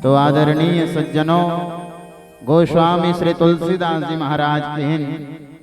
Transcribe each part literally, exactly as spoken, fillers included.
तो आदरणीय सज्जनों, गोस्वामी श्री तुलसीदास जी महाराज कहिन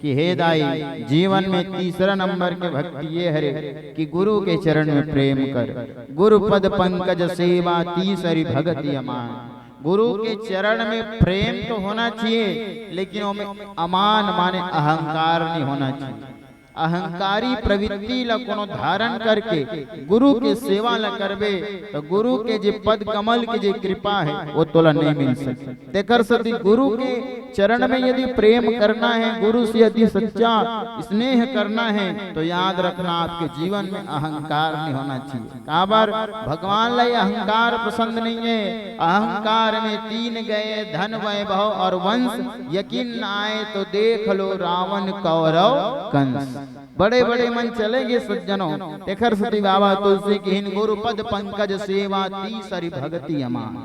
कि हे दाई, जीवन में तीसरा नंबर के भक्ति ये हरे कि गुरु के चरण में प्रेम कर। गुरु पद पंकज सेवा तीसरी भगति अमान। गुरु के चरण में प्रेम तो होना चाहिए, लेकिन ओमे अमान माने अहंकार नहीं होना चाहिए। अहंकारी प्रवृत्ति ला कोनो धारण करके गुरु के सेवा ला करबे, तो गुरु के जे पद कमल के जे कृपा है, वो तोला नहीं मिल सके। तेकर सेती गुरु के चरण में यदि प्रेम करना है, गुरु से यदि सच्चा स्नेह करना है, तो याद रखना, आपके जीवन में अहंकार नहीं होना चाहिए। काबर? भगवान ला ये अहंकार पसंद नहीं है। अहंकार में तीन गए, धन वैभव और वंश, यकीन ना आए तो देख लो रावण कौरव कंस। बड़े बड़े मन चले गए सज्जनों। तेखर सेती बाबा तुलसी कहिन गुरु पद पंकज सेवा तीसरी भगति अमान।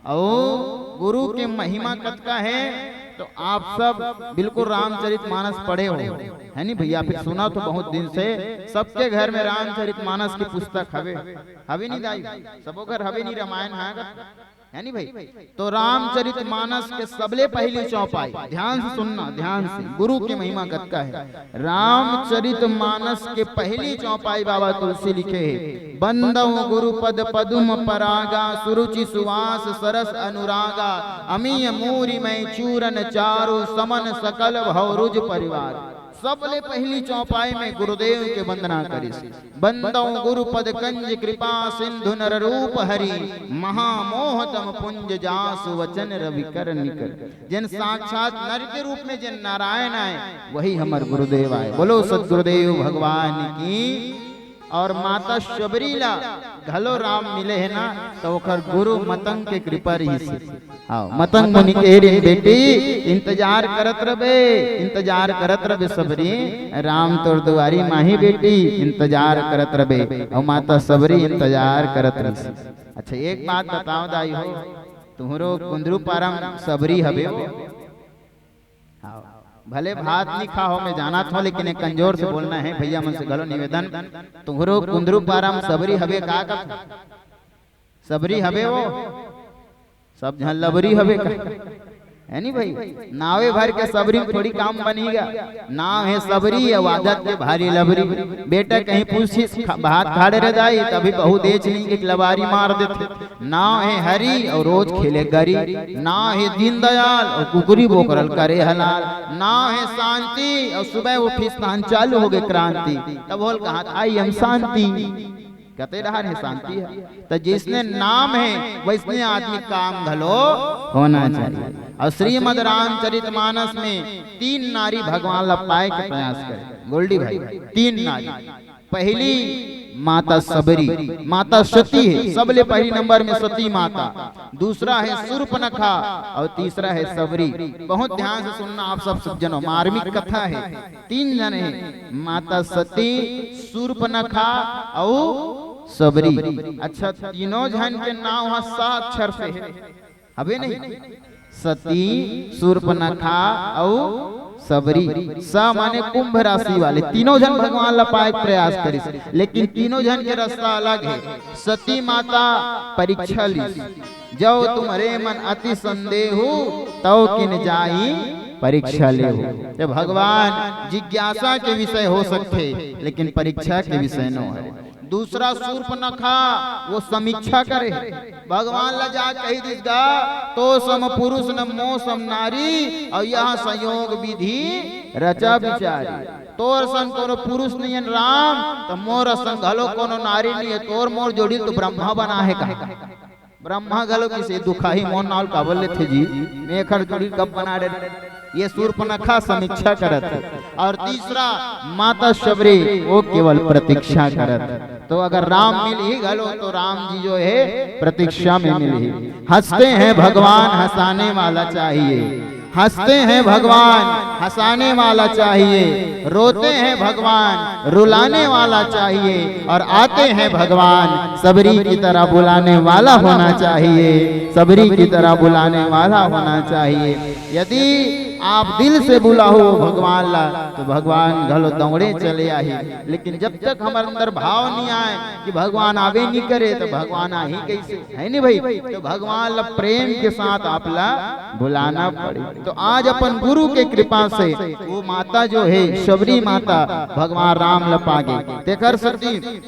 अउ गुरु के महिमा कतका है, तो आप सब बिल्कुल रामचरित मानस पढ़े हो, है नी भैया? फिर सुना तो बहुत दिन से सबके घर में रामचरित मानस की पुस्तक हवे, हवे नी दाई? सबो घर हवे नी रामायण? हाँ, है नी भाई? तो रामचरित मानस के सबले पहली चौपाई, ध्यान से सुनना, ध्यान से, गुरु की महिमा कतका है। रामचरित मानस के पहली चौपाई बाबा तुलसी लिखे है, बंदव गुरु पद पदुम परागा, सुरुचि सुवास सरस अनुरागा, अमीय मूरि मय चूरन चारु, समन सकल भव रुज परिवार। सबले पहली चौपाई में गुरुदेव के वंदना करिस। बंदव गुरु पद कंज कृपा सिंधु नर रूप हरि, महामोह तम पुंज जासु वचन रवि कर निकर। जिन साक्षात नर के रूप में जिन नारायण आए, वही हमर गुरुदेव आए। बोलो सदगुरुदेव भगवान की। और माता शबरी ला घलो राम मिले है ना, तो ओकर गुरु मतंग के कृपा रहिस। हाँ, मतंग मुनि कहे रिन, बेटी, इंतजार करत रबे, इंतजार करत रबे सबरी, राम तोर दुआरी माही बेटी, इंतजार करत रबे। और माता सबरी इंतजार करत रहिस। अच्छा, एक बात बताओ दाई हो, तुहरो कुंदरू पारम सबरी हवे हो? हाँ, भले भात नहीं खा हो, मैं जानत हो, लेकिन एक कंजोर से बोलना है भैया मन से घलो निवेदन, तुहरो कुंदरू पारम सबरी हवे का? का सबरी हवे वो? सब झन लबरी हवे का? है नी भाई? नावे भर के सबरी में थोड़ी काम बनेगा। नाव है सबरी, अब आदत के भारी लबरी। बेटा कहीं पूछिस, खा-, भात खाड़े रह जाई, तभी बहुत देच नहीं के लबारी मार देथे। नाव है हरी और रोज खेले गरी। नाव है दीनदयाल और कुकरी बोकरल करे हलाल। नाव है शांति और सुबह उठिस तहन चालू हो गए क्रांति। तब बोल कहा आई हम शांति। कते डहार है शांति है। तो जिसने नाम है, वैसने आदमी काम घलो होना चाहिए। और श्रीमद् रामचरित मानस में तीन नारी भगवान ला पाए के प्रयास करे। गोल्डी भाई, तीन नारी। पहली माता सबरी, माता सती है, सबले पहली नंबर में सती माता। दूसरा है सूर्पनखा और तीसरा है सबरी। बहुत ध्यान से सुनना आप सब सज्जनों, मार्मिक कथा है। तीन जन है, माता सती, सूर्पनखा अउ सबरी। अच्छा, तीनों झन के नाव ह सा अक्षर से है, हवे नहीं? सती, सूर्पनखा अउ सबरी। स माने कुंभ राशि वाले। तीनों झन भगवान ला पाए के प्रयास करिस, लेकिन तीनों झन के रास्ता अलग है। सती माता परीक्षा लीस, "जव तुम्हरे मन अति संदेहु, तव किन जाई परीक्षा लेहु।" ये भगवान जिज्ञासा के विषय हो सकथे, लेकिन परीक्षा के विषय नो है। दूसरा सूर्पनखा, वो समीक्षा करे, भगवान ला जा कही दिस गा, "तो सम पुरुष न मो सम नारी, और यह संयोग विधि रचा विचारी।" तोर सन कोनो पुरुष नहीं है राम, तो मोर सन घलो कोनो नारी नहीं है। तोर मोर जोड़ी तो ब्रह्मा बना है कहा। ब्रह्मा घलो किसे दुखाही मोर नाव ल काबर लेथे जी, मैं एखर जोड़ी कब बना डरे। ये सूर्पनखा समीक्षा करत है। और तीसरा माता शबरी, वो केवल प्रतीक्षा करत है। तो अगर राम मिलही घलो तो राम जी जो है प्रतीक्षा में मिलही। हंसते हैं भगवान, हंसाने वाला चाहिए। हंसते हैं भगवान, हंसाने वाला चाहिए। रोते हैं भगवान, रुलाने वाला चाहिए। और आते हैं भगवान, सबरी की तरह बुलाने वाला होना चाहिए। सबरी की तरह बुलाने वाला होना चाहिए। यदि आप दिल से बुलाहू भगवान ला, तो भगवान घलो दौड़े चले आही। लेकिन जब तक हमर अंदर भाव नहीं आए कि भगवान आवे नहीं करे, तो भगवान आही कैसे? है नहीं भाई? तो भगवान ला प्रेम के साथ आप ला बुलाना पड़े। तो आज अपन गुरु के कृपा से वो माता जो है, शबरी माता, भगवान राम ला पागे। तेकर सेती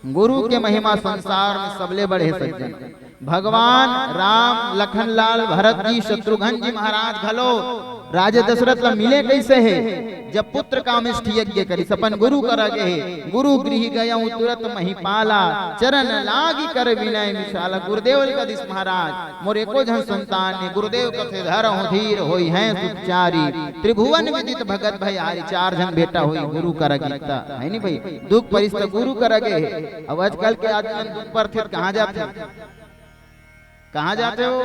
गुरु के महिमा संसार में सबले बड़े सज्जन। भगवान राम, लखन लाल, भरत जी, शत्रुघ्न जी महाराज घलो राजा दशरथ ला मिले कैसे हे? जब पुत्र कामेष्ठी यज्ञ करिस, अपन गुरु करा गे हे। "गुरु गृह गयउँ तुरत महिपाला, चरण लागि कर विनय विशाला।" गुरुदेव ल कहिस, "महाराज, मोर एको झन संतान नहीं।" गुरुदेव कथे, "धरहु धीर होइहैं सुख चारी, त्रिभुवन विदित भगत भयहारी।" चार झन बेटा होई गुरु करा गे त, है नी भाई? दुख परिस त गुरु करा गे हे। अब आजकल के आदमी मन दुख परथे त कहाँ जाथे? कहाँ जाथे हो?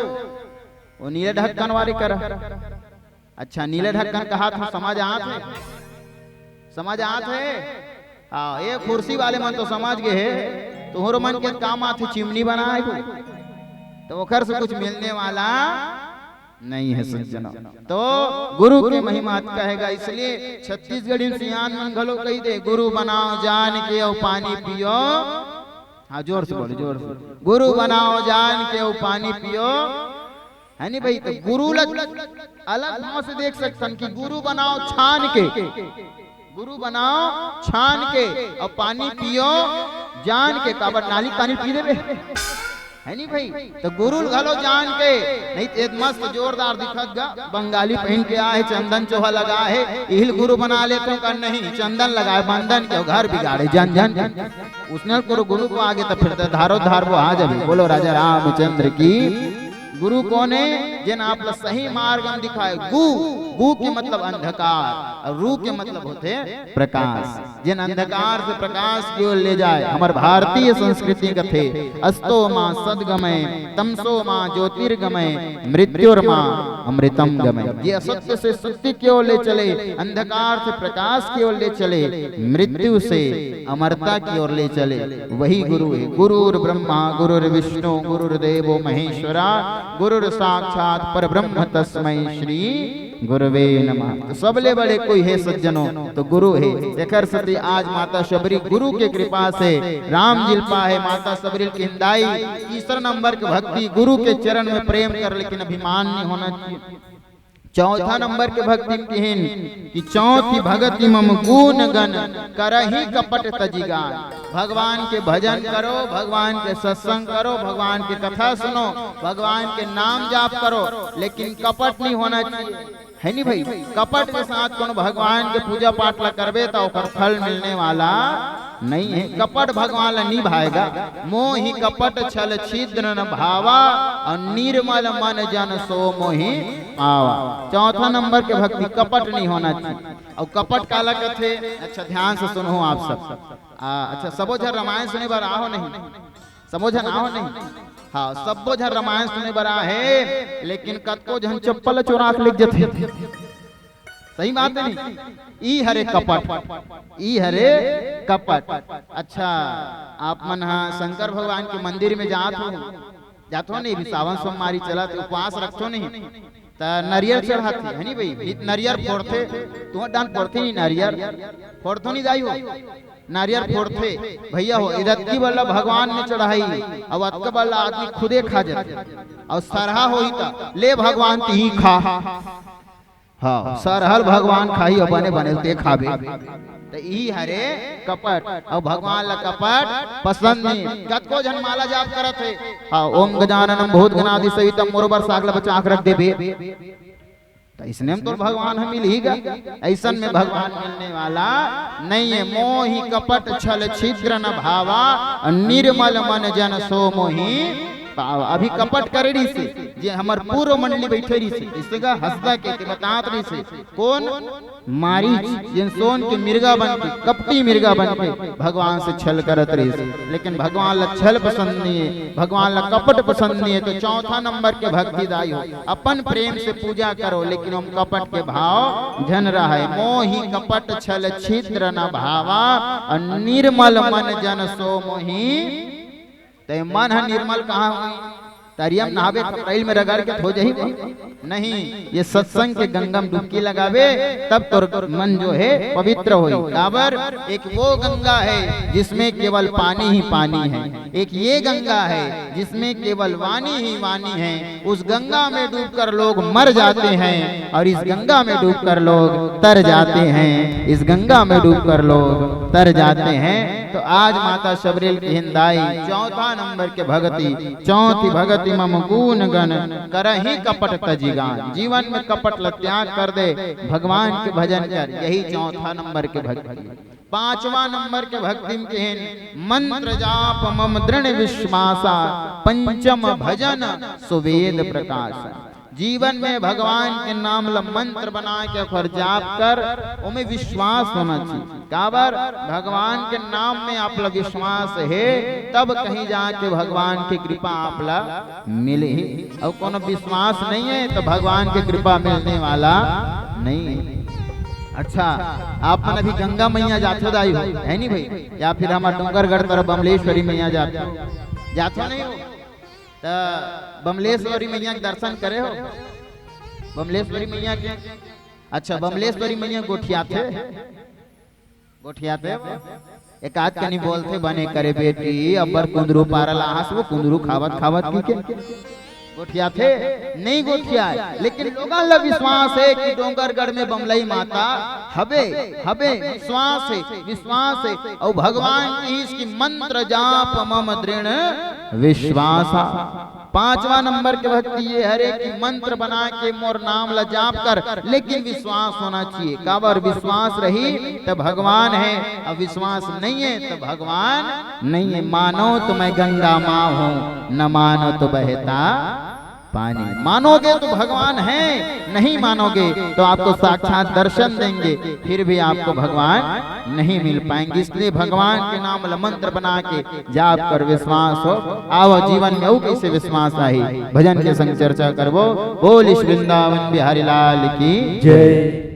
वो नीले ढक्कन वाले करा। अच्छा, नीले ढक्कन कहा था, समझ आत हे? समझ आत हे? हाँ, ये कुर्सी वाले मन तो समझ गए हे। तुहरो मन के काम आथे चिमनी बनाए को, तो ओकर से कुछ मिलने वाला नहीं है सज्जनों। तो गुरु के महिमा कहेगा, इसलिए छत्तीसगढ़ी सियान मन घलो कही दे, "गुरु बनाओ जान के अउ पानी पियो।" हाँ, जोर से बोलो, जोर से। "गुरु बनाओ जान के अउ पानी पियो।" है नी भाई? तो गुरु ल अलग भाव से देख सकथन कि गुरु बनाओ छान के, गुरु बनाओ छान के, अउ पानी पियो जान के। काबर नाली पानी पी देबे, है नी भाई? तो गुरु ल घलो जान के, नहीं तो एक मस्त जोरदार दिखत गा, बंगाली पहन के आए, चंदन चोहा लगा हे, इहिल गुरु बना लेते का नहीं, चंदन लगाए, बंदन के घर बिगाड़े, जन जन। उसने गुरु, गुरु को आगे तो फिर तो धारो धार वो आ जाबे। बोलो राजा रामचंद्र की। गुरु कोन हे? जेन आप ला सही मार्ग में दिखाए। गु, गु के मतलब अंधकार और रू के मतलब होथे प्रकाश। जेन अंधकार से प्रकाश की ओर ले जाए। हमर भारतीय संस्कृति कथे, "अस्तो मा सद्गमय, तमसो मा ज्योतिर्गमय, मृत्योर्मा अमृतम गमय।" ये असत्य से सत्य की ओर ले चले, अंधकार से प्रकाश की ओर ले चले, मृत्यु से अमरता की ओर ले चले, वही गुरु हे। "गुरुर्ब्रह्मा गुरुर्विष्णु गुरुर्देवो महेश्वरा, गुरुर्साक्षात् परब्रह्म तस्मै श्री गुरुवे नमः।" तो सबले बड़े कोई हे सज्जनों, तो गुरु हे। एकर सेती आज माता शबरी गुरु के कृपा से राम जी ल पाहे, माता शबरी ल किहिन दाई। तीसरा नंबर के भक्ति गुरु के चरण में प्रेम कर, लेकिन अभिमान नहीं होना चाहिए। चौथा नंबर के भक्ति में किहिन कि "चौथी भगति मम गुण गन, करही कपट तजिगान।" भगवान के भजन करो, भगवान के सत्संग करो, भगवान के कथा सुनो, भगवान के नाम जाप करो, लेकिन कपट नहीं होना चाहिए, है नी भाई? कपट के साथ कोनो भगवान के पूजा पाठ ला करबे त ओकर फल मिलने वाला नहीं है। कपट भगवान ला नहीं भाएगा। "मोहि कपट छल छिद्र न भावा, और निर्मल मन जन सो मोहि पावा।" चौथा नंबर के भक्ति, कपट नहीं होना चाहिए। और कपट काला कथे? अच्छा, ध्यान से सुनो आप सब। आ, अच्छा, सबो झन रामायण सुने बर आहो नहीं? सबो झन आहो नहीं? हाँ, सबो झन रामायण सुने बर आहे, लेकिन कतको झन चप्पल चोरा के लेग जथे। सही बात है नहीं? ई हरे कपट, ई हरे कपट। अच्छा, आप मन हा शंकर भगवान के मंदिर में जात हो, जात हो नहीं? अभी सावन सोमवारी चलत हे, उपवास रखथो नहीं, त नरियर चढ़ाथे, है नी भाई? नहीं त नरियर फोड़थे, तुहर डान फोड़थे नहीं नरियर, फोड़थो नहीं दाई हो? नरियर फोड़थे भैया हो, इदतकी बल्ला भगवान में चढ़ाई, अब अतका बल्ला आदमी खुदे खा जाथे, और सरहा होही त ले भगवान तिही खा। हाँ, सरहल भगवान खाही, और बने बने ते खाबे। त इही हरे कपट, और भगवान ला कपट पसंद नहीं। कतको झन माला जाप करत हे, हाँ, "ओम गजाननम भूत गणादि सहितम, मोर बर साग ला बचा के रख देबे।" त इसने में तो भगवान हम मिलही गा, ऐसन में भगवान मिलने वाला नहीं है। "मोहि कपट छल छिद्र न भावा, निर्मल मन जन सो मोहि पावा। अभी कपट करे रहिसे, जे हमर पूर्व मंडली बइठे रहिसे, अइसे गा हंसदा के, के बतात रहिसे, कोन? मारीच, जेन सोन के मिर्गा बन के, कपटी मिर्गा बन के भगवान से छल करत रहिसे, लेकिन भगवान ला छल पसंद नहीं है, भगवान ला कपट पसंद नहीं है। तो चौथा नंबर के भक्ति दाई हो, अपन प्रेम से पूजा करो, लेकिन ओम कपट के भाव झन रहय। मोहि कपट छल छिद्र न भावा, अउ निर्मल मन जन सो मोहि। ते मन ह निर्मल कहाँ होही? तरिया म नहाबे, खपरैल में रगड़ के धो जही वो? नहीं, ये सत्संग के गंगा में डुबकी लगाबे, तब तोर मन जो है पवित्र होही। काबर? एक वो गंगा है जिसमें केवल पानी ही पानी है, एक ये गंगा है जिसमें केवल वाणी ही वाणी है। उस गंगा में डूबकर लोग मर जाते हैं और इस गंगा में डूबकर लोग तर जाते हैं, इस गंगा में डूबकर लोग तर जाते हैं। तो आज माता शबरी ल किहिन दाई, चौथा नंबर के भगति, चौथी भगति मम गुण गन करहि कपट तजि गान। जीवन में कपट ल त्याग कर दे, भगवान के भजन कर, यही चौथा नंबर के भक्ति। पांचवा नंबर के भक्ति में किहिन, मंत्र जाप मम दृढ़ विश्वासा, पंचम भजन सुवेद प्रकाश। जीवन में भगवान के नाम ला मंत्र बना के ओकर जाप कर, ओमे विश्वास होना चाहिए। काबर? भगवान के नाम में आप ला विश्वास है, तब कहीं जाके भगवान की कृपा आप ला मिलही। अउ कोनो विश्वास नहीं है तो भगवान की कृपा मिलने वाला नहीं है। अच्छा, आप मन अभी गंगा मैया जाथो दाई हो, है नहीं भाई? या फिर हमार डोंगरगढ़ तरफ बमलेश्वरी मैया जाथो, जाथो नहीं हो? त बमलेश्वरी मैया के दर्शन करे हो? बमलेश्वरी मैया के, अच्छा, बमलेश्वरी मैया गोठियाथे, गोठियाथे। एक आध कनी बोलथे, बने करे बेटी, अब्बर कुंदरू पारल आहस, वो कुंदरू खावत खावत की के गोठियाथे, नहीं गोठियाय। लेकिन लोगन ला विश्वास है कि डोंगरगढ़ में बमलई माता हबे, हबे, विश्वास है, विश्वास है। अउ भगवान किहिस कि मंत्र जाप मम दृढ़ विश्वासा। पांचवा नंबर के भक्ति ये हरे कि मंत्र बना के मोर नाम ला जाप कर, लेकिन विश्वास होना चाहिए। काबर? विश्वास रही तो भगवान है, अउ विश्वास नहीं है तो भगवान नहीं है। मानो तो मैं गंगा माँ हूँ, न मानो तो बहता पानी। मानोगे तो भगवान है, नहीं मानोगे तो आपको साक्षात दर्शन देंगे, फिर भी आपको भगवान नहीं मिल पाएंगे। इसलिए भगवान के नाम ला मंत्र बना के जाप कर विश्वास हो। आओ, जीवन में अउ कइसे विश्वास आही, भजन के संग चर्चा करबो। बोल श्री वृंदावन बिहारी लाल की जय।